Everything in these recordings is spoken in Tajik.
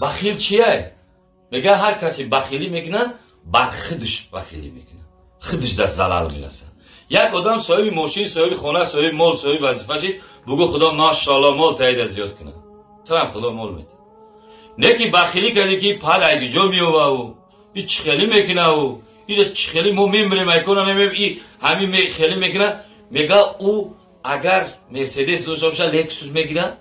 Бахил чие? Мега ҳар каси бахилӣ мекунад, бар худаш бахилӣ мекунад. Худаш дар залал мерасад. Як одам соҳиби мошин, соҳиби хона, соҳиби мол, соҳиби вазифа шид, бугӯ худо машаалло мол таида зиёд кунад. Турам худо мол медиҳад. Не ки бахилӣ кардӣ ки пал айгиҷо меоваву, и чӣ хелӣ мекунаву, ира чӣ хелӣ мо мемирем, айкона намемирем, и ҳамин хелӣ мекунад. Мега ӯ агар Мерседес дошта бошад, Лексус мегирад,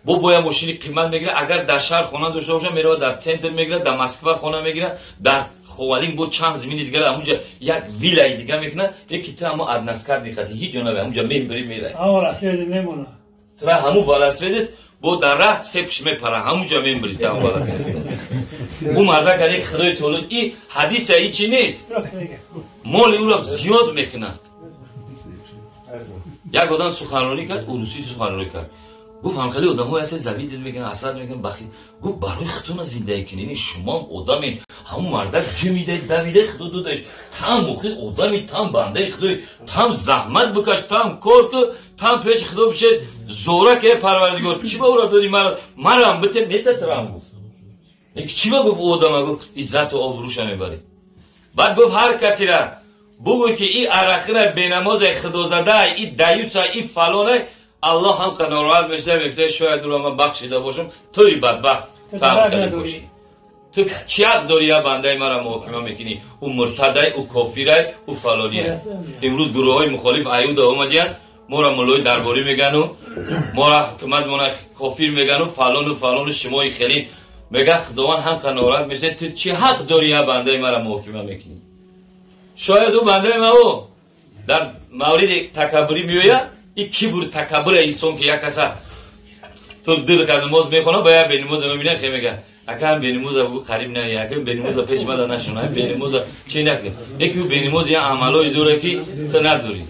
бо боя мошини қимат мегирад, агар дар шаҳр хона дошта бошад, меравад дар центр мегирад, дар Москва хона мегирад, дар Ховалинг бо чанд зимини дигар ҳамунҷа як виллаи дига мекунад, яки ту ҳамо односкатный хати ҳеҷ ҷо наве, ҳамунҷа мемири мерай. Ҳамо велосипед мемонад. Тура ҳамун велосипедет бо дар раҳ сепш мепара, ҳамунҷа мемири ту ҳамун велосипед. Ӯ мардак алайҳи Худои Таоло и ҳадиса и чӣ нест? Моли ӯро зиёд мекунад. Як одам суханронӣ кард, урусӣ суханронӣ кард. Гуфт ҳам хеле одамҳое ҳастанд, завидит мекунанд, ҳасад мекунанд, бахил. Гуфт барои худтона зиндагӣ кунед, шумоам одамед, ҳамун мардак ҷимида, давида худо додаш, там мухи одами, там бандаи худой, там заҳмат бикаш, там кор ку, там пеши худо бишед, зора ки парвардигор, чӣ ба ӯро додӣ маро, марам бите метатрам гуфт. Ки чӣ ба гуфт ӯ одама, гуфт иззату обрӯша мебарӣ. Баъд гуфт ҳар касера бугӯй ки и арақира бенамозе худозада, и даюса, и фалоне, Аллоҳ ҳам нороҳат мешуда, мегуфта шояд ӯро ман бахшида бошам, туи бадбахт там хеле бошӣ. Ту чӣ ҳақ дорӣ я бандаи маро муҳокима мекунӣ? Ӯ муртадай, ӯ кофирай, ӯ фалонияй. Имрӯз гурӯҳҳои мухолиф аюда омадиянд, моро муллои дарборӣ мегану, моро ҳукумат мона кофир мегану, фалону фалону шумои хелин. Мега Худованд ҳам нороҳат мешуда, ту чӣ ҳақ дорӣ я бандаи маро муҳокима мекунӣ? Шояд ӯ бандаи ма ӯ дар мавриди такаббурӣ меояд, и кибр такаббур инсон ки як каса ту дил кард намоз мехонад, ба як бенамоз мебинад, хе мега ака ҳам бенамоза бугӯ қариб наояд, ака бенамоза пеш мада нашуна, бенамоза чӣ накун. Яке ӯ бенамоз як амалҳое дорад ки ту надорӣ.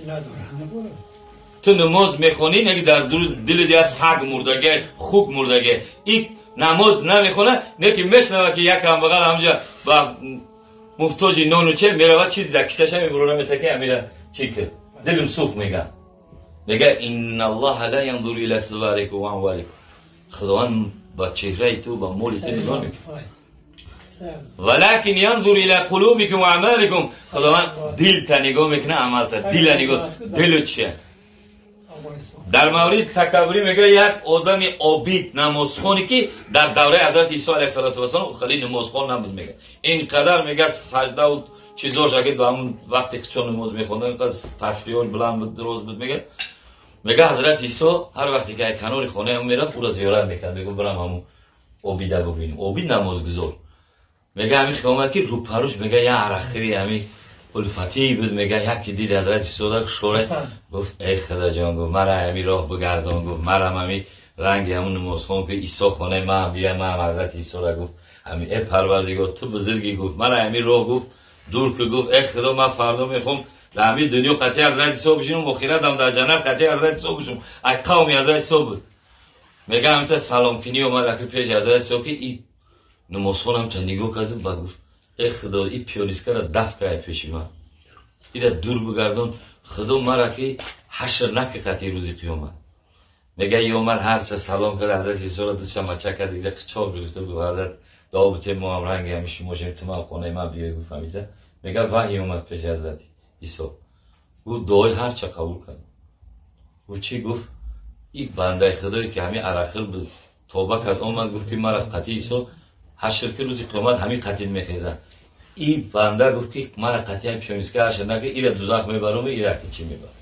Ту намоз мехонӣ, неки дар дилат як саг мурдаге, хук мурдаге. И намоз намехонад, неки мешнавад ки як камбағал ҳамҷа ба муҳтоҷи нону че меравад, чизе дар кисаша мебурора метаки амира чӣ кир. Дилм сӯхт мега. Мега инналлоҳа ла янзуру ила сиварикум ва амваликум. Худованд ба чеҳраи ту, ба моли ту нигоҳ мекунад. Валакин янзуру ила қулубикум ва аъмаликум. Худованд дилта нигоҳ мекунад, амалта, дила нигоҳ, дилу чия. Дар мавриди такаббурӣ мега як одами обид намозхоне ки дар давраи ҳазрати Исо алайҳиссалоту вассалом хеле намозхон набуд мега. Ин қадар мега саждаву чизош агар ба ҳамун вақте ки чон намоз мехонданд, инқадар тасбиҳош баланд буд, дароз буд мега. Мега ҳазрати Исо ҳар вақте ки аз канори хонаи ӯ мерафт, ӯро зиёрат мекард. Мегуфт бирам ҳамун обида бубинем. Обид намозгузор. Мега ҳамин хиёмад ки рӯпарӯш мега як арақхири ҳамин улфатӣ буд. Мега яке дид ҳазрати Исоро шора гуфт эй худоҷон, гуфт мара ҳамин роҳ бигардон, гуфт марам ҳамин ранги ҳамун намозхон ки Исо хонаи ман бия, ман ҳазрати Исоро гуфт ҳамин эй парвардигор ту бузургӣ, гуфт мара ҳамин роҳ гуфт дур ки, гуфт эй худо ман фардо мехоҳам дар ҳамин дунё қатъи ҳазрати Исо бишинам, охиратам дар ҷаннат қатъи ҳазрати Исо бишинам. Ай қавми ҳазрати Исо буд. Мега ҳамта саломкунӣ омад аки пеши ҳазрати Исо ки и намозхон ҳамта нигоҳ кард ба гуфт эй худо и пионискара даф кай пеши ман, ира дур бигардон, худо мара ки ҳашр наки қатъи рӯзи қиёмат. Мега и омад ҳарча салом кард ҳазрати Исоро дастша мача кард, дига қичоқ гирифта гуфт ҳазрат дуо бите мо ҳам ранги ҳамин шумо шем, ту ман хонаи ман биёй, гуфт ҳамита. Мега ваҳй омад пеши ҳазрати Исо. Гуфт дуои ҳарча қабул кард. Гуфт чӣ? Гуфт и бандаи худое ки ҳамин арақхир буд тавба кард, омад гуфт ки мара қатъи Исо ҳашр ки рӯзи қиёмат ҳамин қатил мехезад. И банда гуфт ки мара қатъиян пиониска ҳашр накард, ира дузах мебарам, ира ки чӣ мебарам.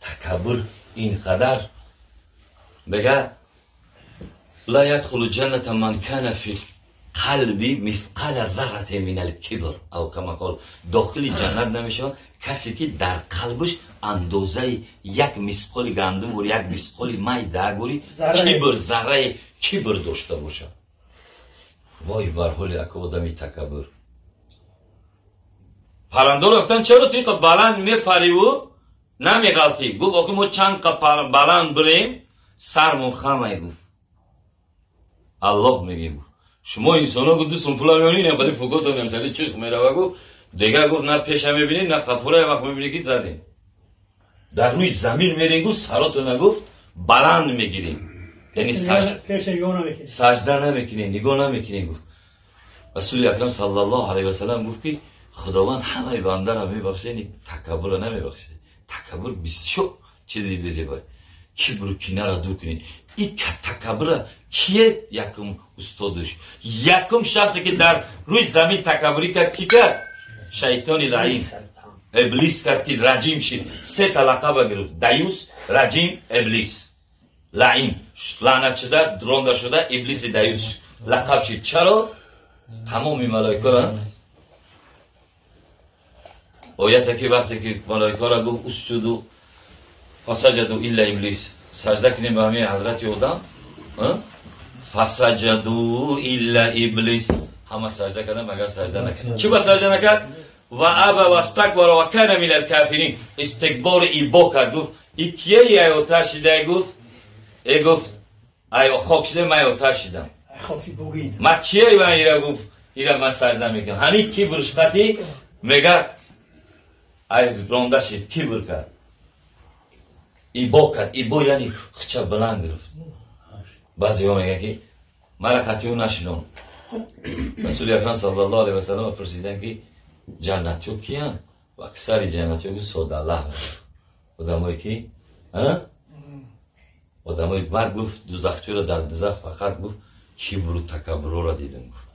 Такаббур ин қадар. Мега ла ядхулу ҷанната ман кана фи қалби мисқала заррате мин алкибр ав кама қол. Дохили ҷаннат намешавад касе ки дар қалбаш андозаи як мисқоли гандум гӯри, як мисқоли майда гӯри кибр, зарраи кибр дошта бошад. Вой бар ҳоли ака одами такаббур. Паррандо рафтан чаро ту инқа баланд мепариву намеғалтӣ? Гуфт охи мо чанд қа баланд бирем сармон хамай, гуфт. Аллоҳ мегӯяд, гуфт шумо инсонҳо гуфт ду сум пула меёнӣ, инам қади фукотон намтали чих мерава, гуфт дега, гуфт на пеша мебинӣ, на қафура, як вақт мебинӣ ки задем. Дар рӯи замин мерем, гуфт, саротона, гуфт, баланд мегирем, яъне сажда намекунем, нигоҳ намекунем, гуфт. Расули акрам саллаллоҳу алайҳи васаллам гуфт, ки Худованд ҳамаи бандаро мебахшад, такаббурро намебахшад. Такаббур бисёр чизи безебай. Кибру кинаро дур кунед. И такаббура кие якум устодаш? Якум шахсе, ки дар рӯи замин такаббурӣ кард, ки кард? Шайтони лаин, Иблис кард, ки раҷим шид. Се та лақаба гирифт: даюс, раҷим, Иблис лаин. Лаънат шуда, ронда шуда, Иблиси даюс лақаб шид. Чаро? Тамоми малоикаро оята, ки вақте ки малоикаро гуфт: اسجدوا فسجدوا إلا إبليس, сажда кунем ба ҳамин ҳазрати Одам, فسجدوا إلا إبليس, ҳама сажда кардан, магар сажда накард. Чӣ ба сажда накард? وأبى واستكبر وكان من الكافرين. Истикбори ибо кард. Гуфт: и кие ай оташ шидай? Гуфт, э, гуфт, ай хок шидай, ман оташ шидам, ма кие ман ира, гуфт, ира ман сажда мекунам? Ҳамин кибр шқати мега ай ронда шид. Кибр кард, ибо кард. Ибо яъне хича баланд гирифт. Баъзеҳо мегӯянд, ки мара хати ӯ нашинон. Расули акрам саллаллоҳу алайҳи васаллам пурсиданд, ки ҷаннатиё киянд? Ва аксари ҷаннатиё, гуфт, содаллаҳ, одамое ки одамои. Баъд гуфт: дузахчиёро дар дузах фақат, гуфт, кибру такаббурро дидем, гуфт,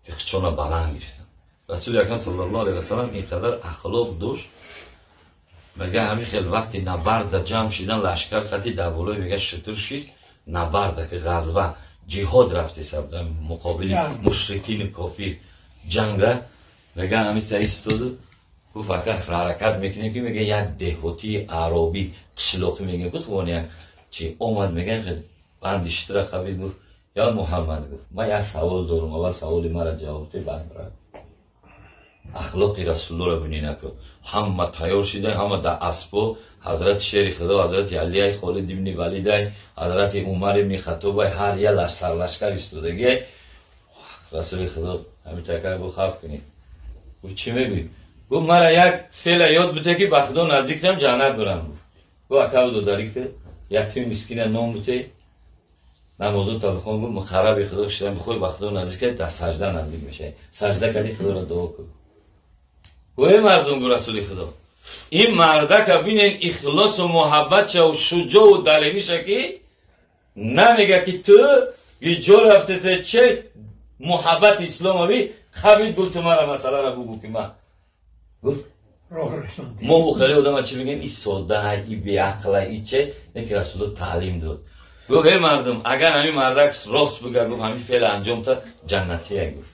ки хичона баланд гирифтанд. Расули акрам саллаллоҳу алайҳи васаллам ин қадар ахлоқ дошт. Мега, ҳамин хел вақти набарда ҷамъ шидан, лашкар қати дар болои, мега, шутур шид. Набарда, ки ғазва, ҷиҳод рафтеса, муқобили мушрикини кофир ҷанга. Мега, ҳамин та истоду гуфт: ака, ҳаракат мекунем, ки, мега, як деҳотии аробӣ, қишлоқӣ, мега, гуфт, як чи омад. Мега, банди шутура хабид, гуфт: ё Муҳаммад, гуфт, ман як савол дорум, аввал саволи мара ҷавоб де, баъд бирав. Ахлоқи расуллоро бинӣ наку. Ҳама тайёр шида, ҳама дар аспо, ҳазрати шери Худо ҳазрати Алиай, Холид ибни Валидай, ҳазрати Умар ибни Хатобай, ҳар я сарлашкар истодагиай. Расули Худо ҳамин такар гуфт: хавф кунед. Гуфт: чӣ мегӯӣ? Гуфт: мара як феъла ёд бите, ки ба Худо наздик шам, ҷаннат бурам. Гуфт: акаву додарӣ ки ятими мискина нон бите, намозота бихон. Гуфт: мухарраби Худо шидан бихоҳӣ, ба Худо наздик шавӣ, дар сажда наздик мешавӣ. Сажда кардӣ, Худоро дуо кун. Гӯе мардум, гу расули Худо, ин мардака бинен, ихлосу муҳаббатшаву шуҷоу далериша, ки намега, ки ту ҷо рафтесе, че муҳаббати исломави хабид. Гуфт: ту мара масъаларо бугӯ, ки ман, гуфт, мо хеле одама чӣ мегӯем: и сода, и беақла, и че. Не, ки Расулло таълим дод. Гуфт: эй мардум, агар ҳамин мардак рост буга, гуфт, ҳамин феъл анҷом та, ҷаннатия, гуфт.